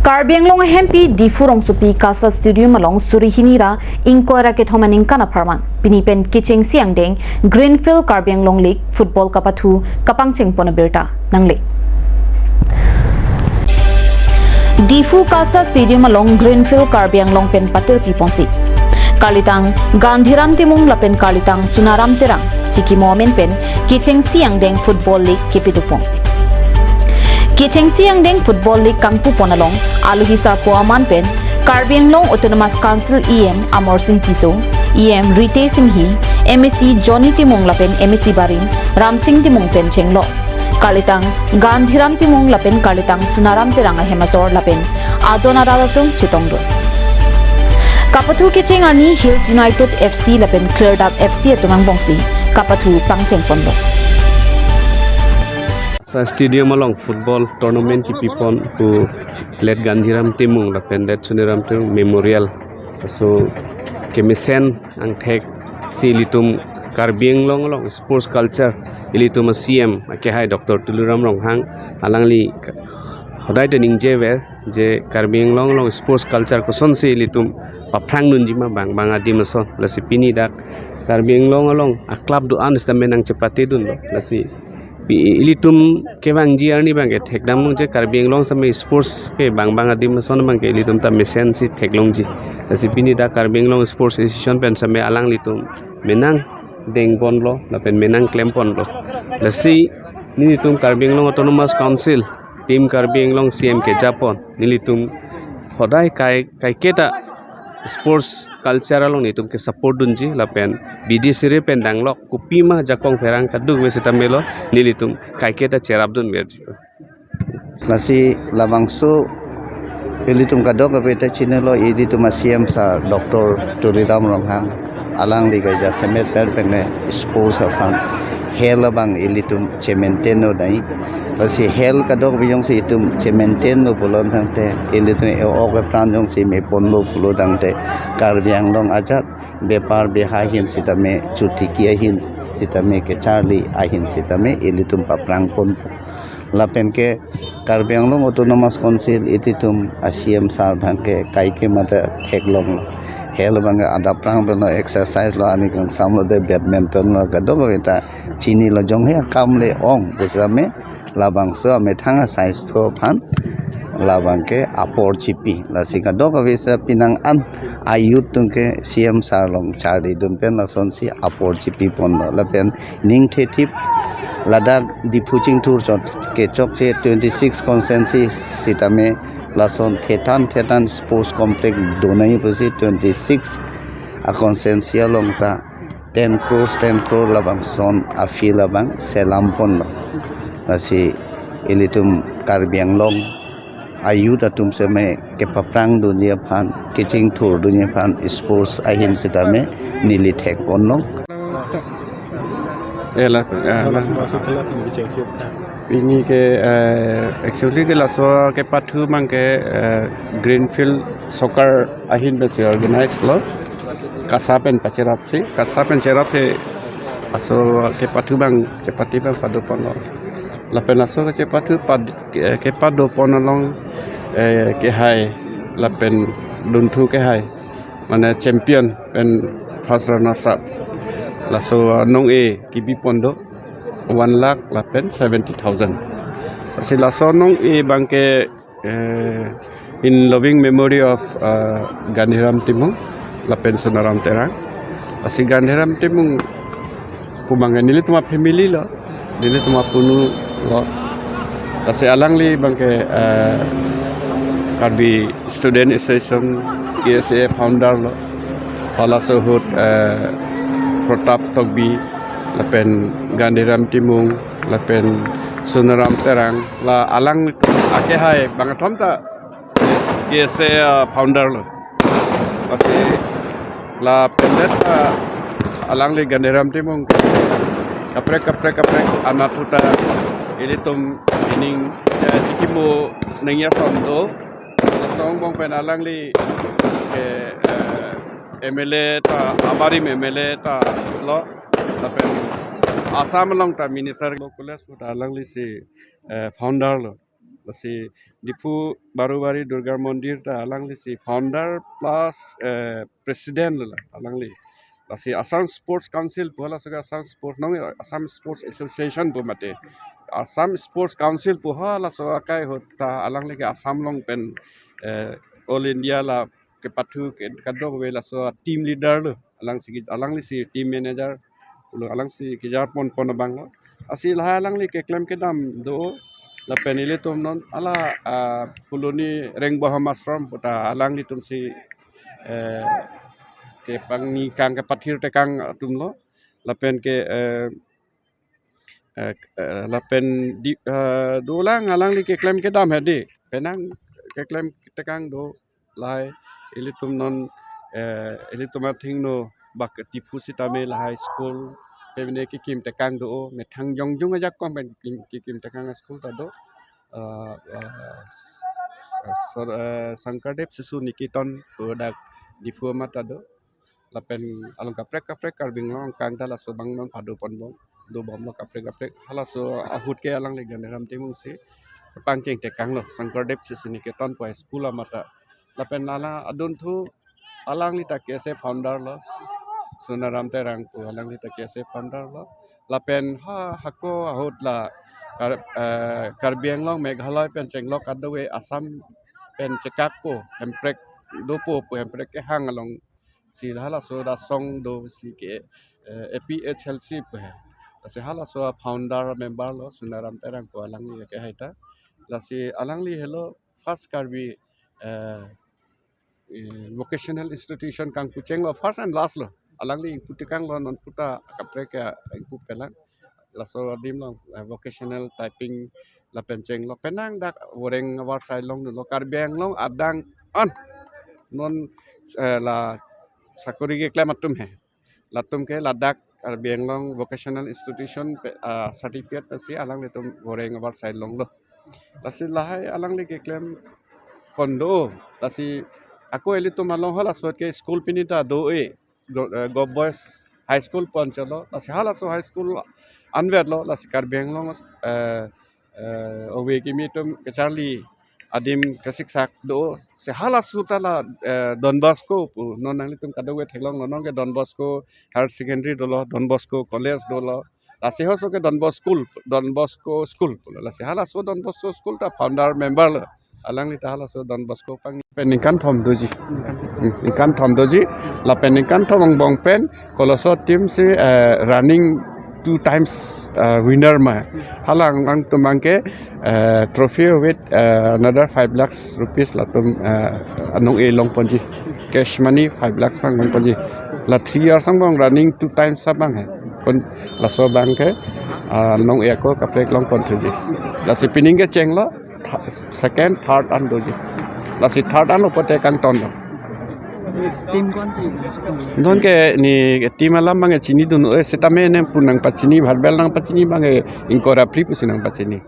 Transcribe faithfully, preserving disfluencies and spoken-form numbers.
Karbi Anglong ahempi Diphu rongsopi KASA Stadium along suri hini ra ingkoi ra kethom aningkan apharman pini pen kechengsi angdeng Greenfield Karbi Anglong League football kapathu kapangcheng pon abirta nangle. Diphu KASA Stadium along Greenfield Karbi Anglong pen patir piponsi karlitang Gandhiram Timung lapen karlitang Sunaram Terang chikimo amen pen kechengsi angdeng football league kepidupon. Kechengsi angdeng football league kangpupon along aluhi sarpo aman pen Karbi Anglong Autonomous Council E M Amor Sing Tisso, E M Ritesh Enghi, M A C Johnny Timung lapen M A C barim Ramsing Timung pen chenglo. Karlitang Gandhiram Timung lapen karlitang Sunaram Terang ahem asor lapen adon arat atum chetongdun. Kapathu kecheng arni Hills United F C lapen Khlerdap F C atum angbongsi kapathu pangcheng ponlo. KASA Stadium along football tournament kepipon pu Late Gandhiram Timung lapen Late Sunaram Terang Memorial. So kemesen angthek si ilitum Karbi Anglong along sports culture ilitum a-C M akehai Doctor Tuliram Ronghang alangli hodai ta ningjever je Karbi Anglong along sports culture kosonsi ilitum paphrangdunji ma bang bang adim ason. Lasi pini dak Karbi Anglong along a-club do-an sitame nangchepatedunlo. Lasi pi-, ilitum kevangji arni bangke thekdamlong je Karbi Anglong sitame sports ke bang bang adim ason bangke ilitum ta mesensi theklongji. Lasi pini dak Karbi Anglong Sports Association pen sitame alanglitum menang dengponlo lapen menang klemponlo. Lasi nelitum Karbi Anglong Autonomous Council, Team Karbi Anglong C M kejapon nelitum hodai kai, kaiketa sports culture along nelitum kesupport dunji lapen bidi siri pen danglok kopima jakong pherang kadokave sitamelo nelitum kaiketa cherapdunverji. Lasi labangso ilitum kadokave ta chinilo, ilitum a-C M sir Doctor Tuliram Ronghang alangli kaijasemet pen pengne sports aphan health abang ilitum che-maintain lo dai. Lasi health kadokave jongsi itum che-maintain lo pulo tangte, ilitum e-ok epran jongsi meponlo pulo tangte, Karbi Anglong ajat bepar beha ahin sitame, chotiki ahin sitame, kecharli ahin sitame ilitum paphrangpon. Lapen ke Karbi Anglong Autonomous Council ilitum a-C M sir bangke kaike mate theklonglo. Health bangke adap prang dono, exercise lo, ani kangsam lo, de badminton lo, kadokave ta chinilo, jonghe akam le ong pusitame labangso amethang a-saistho aphan labangke apor chipi. Lasi kadokave si pinang an a-youth atumke C M sir along charlidun pen lasonsi apor chipiponlo. Lapen ning thethip ladak Diphu chingthur chot kechokche twenty-six constituency sitame lason thethan thethan sports complex donai pusi twenty-six a-constituency along ta ten crores, ten crore labangson a-field abang selamponlo. Lasi ilitum Karbi Anglong a-youth atum sitame kepaphrangdunji aphan, kechingthurdunji aphan sports ahin sitame neli thekponlo. Eh, la, ah, la. Laso, laso ke la pini kechengsi. Pini ke, eh, actually ke laso kepathu bangke, eh, Greenfield Soccer ahin pensi organize lo. KASA pen pacherapsi, KASA pen cherapsi laso kepathu bang, kepathu bang padoponlo. Lapen laso kepathu pad-, ke-, kepadopon along, eh, kehai, lapen dunthu kehai, mane champion pen first runners up, laso, uh, nong-e kebipon do one lakh lapen seventy thousand. Lasi laso nong-e bangke, eh, in loving memory of, uh, Gandhiram Timung lapen Sunaram Terang. Lasi Gandhiram Timung pu bangke nelitum a-family lo, nelitum apunu lo. Lasi alangli bangke, eh, Karbi Student Association, K S A founder lo. Halaso ahut, eh, Pratap Tokbi, lapen Gandhiram Timung, lapen Sunaram Terang, la alanglitum akehai bangkethom ta K S A founder lo. Lasi lapen det, ah, alangli Gandhiram Timung kaprek, kaprek, kaprek anatthu ta ilitum ining, eh, chikimo nangji ason do. Laso angbong pen alangli ke, eh, M L A ta, abarim M L A ta lo. Lapen Assam along ta minister lo, college ta alanglisi, eh, founder lo. Lasi Diphu Barubari Durga Mandir ta alangli si founder plus, eh, president lo la alangli. Lasi Assam Sports Council pu halaso ke Assam Sports nong Assam Sports Association pu mate. Assam Sports Council pu halaso akai ahut ta alangli ke Assam along pen, eh, All India la kepathu ke kadokave laso team leader lo. Alangsi, alangli si team manager lo, alangsi kejar pon pon abang lo. Lasi lahai alangli keklem kedam do lapen ilitum non hala, ah, Phuloni Rengbohom Ashram pu ta alanglitum si, eh, kepangni kang kepathir tekang atum lo. Lapen ke, eh, eh, eh, lapen di, eh, dolang alangli keklem kedam hedi. Penang keklem tekang do lahai ilitum non, eh, ilitum athengno bak Diphu sitame lahai school pemene kekim tekang do, methang jongjong ajakong pen kekim, kekim tekang school ta do. Eh, eh, Sar-, eh, Sankardev Sishu Niketan pu dak Diphu amat ta do. Lapen along kaprek kaprek Karbi Anglong kang ta laso abang non pado pon bom, dobom lo kaprek kaprek. Halaso ahut ke alangli Gandhiram Timung si pangcheng tekang lo Sankardev Sishu Niketan pu high school amat ta. Lapen hala adunthu alangli ta K S A founder lo, Sonaram Terang pu alangli ta K S A founder lo. Lapen ha hako ahut la Kar-, eh, Karbi Anglong Meghalaya pen chenglok kadokave Assam pen chekakpo Hemprek dopo pu Hemprek kehang along si halaso asong do si ke, eh, A P H L C pu he. Lasi halaso founder member lo Sonaram Terang pu alangli ke hai ta. Lasi alangli helo first Karbi, eh, eh, vocational institution kangpu chenglo first and last lo. Alangli ingpu tekang lo non puta kaprek ke ingpu pelang. Laso adim lo, eh, vocational typing lapen chenglo penang dak Voreng avar side along lo Karbi Anglong adang an non, eh, la sakori keklem atum he. Latum ke ladak Karbi Anglong vocational institution pe, ah, certificate pasi alanglitum Voreng avar side along lo. Lasi lahai alangli keklem kondo. Lasi ako ilitum along hala ahut ke school pini ta do-e. Go-, eh, Govt Boys High School pu anchot lo. Lasi halaso high school anvet lo. Lasi Karbi Anglong, eh, eh, ove kimi atum kacharli adim kasiksak do. Si halaso ta la, eh, Don Bosco pu non nanglitum kadokave theklong lo non ke Don Bosco Higher Secondary dolo, Don Bosco College dolo. Lasi halaso ke Don Bosco, Don Bosco School pu lo. Lasi halaso Don Bosco School ta founder member lo. Alangli ta halaso Don Bosco pang pen ningkan thom doji. Hmm, ningkan thom doji. Lapen ningkan thom angbong pen koloso team si, eh, running two times, eh, winner ma. Hala angtum abang ke, eh, trophy with, eh, another five lakhs rupees latum, eh, anong-e long ponji. Cash money five lakhs abang long ponji. La three years angbong running two times abang he. Pon laso abang ke, ah, anong-e ako kaprek long pon thuji. Lasi pining kecheng lo, th-, second, third an doji. Lasi third an lo pote kangton lo. Team कौन सी है? Non ke ne team alam abang chinidun, eh, sitame ne pu nangpachini, bharbel nangpachini abang, eh, ingkoi ra phli pusi nangpachini.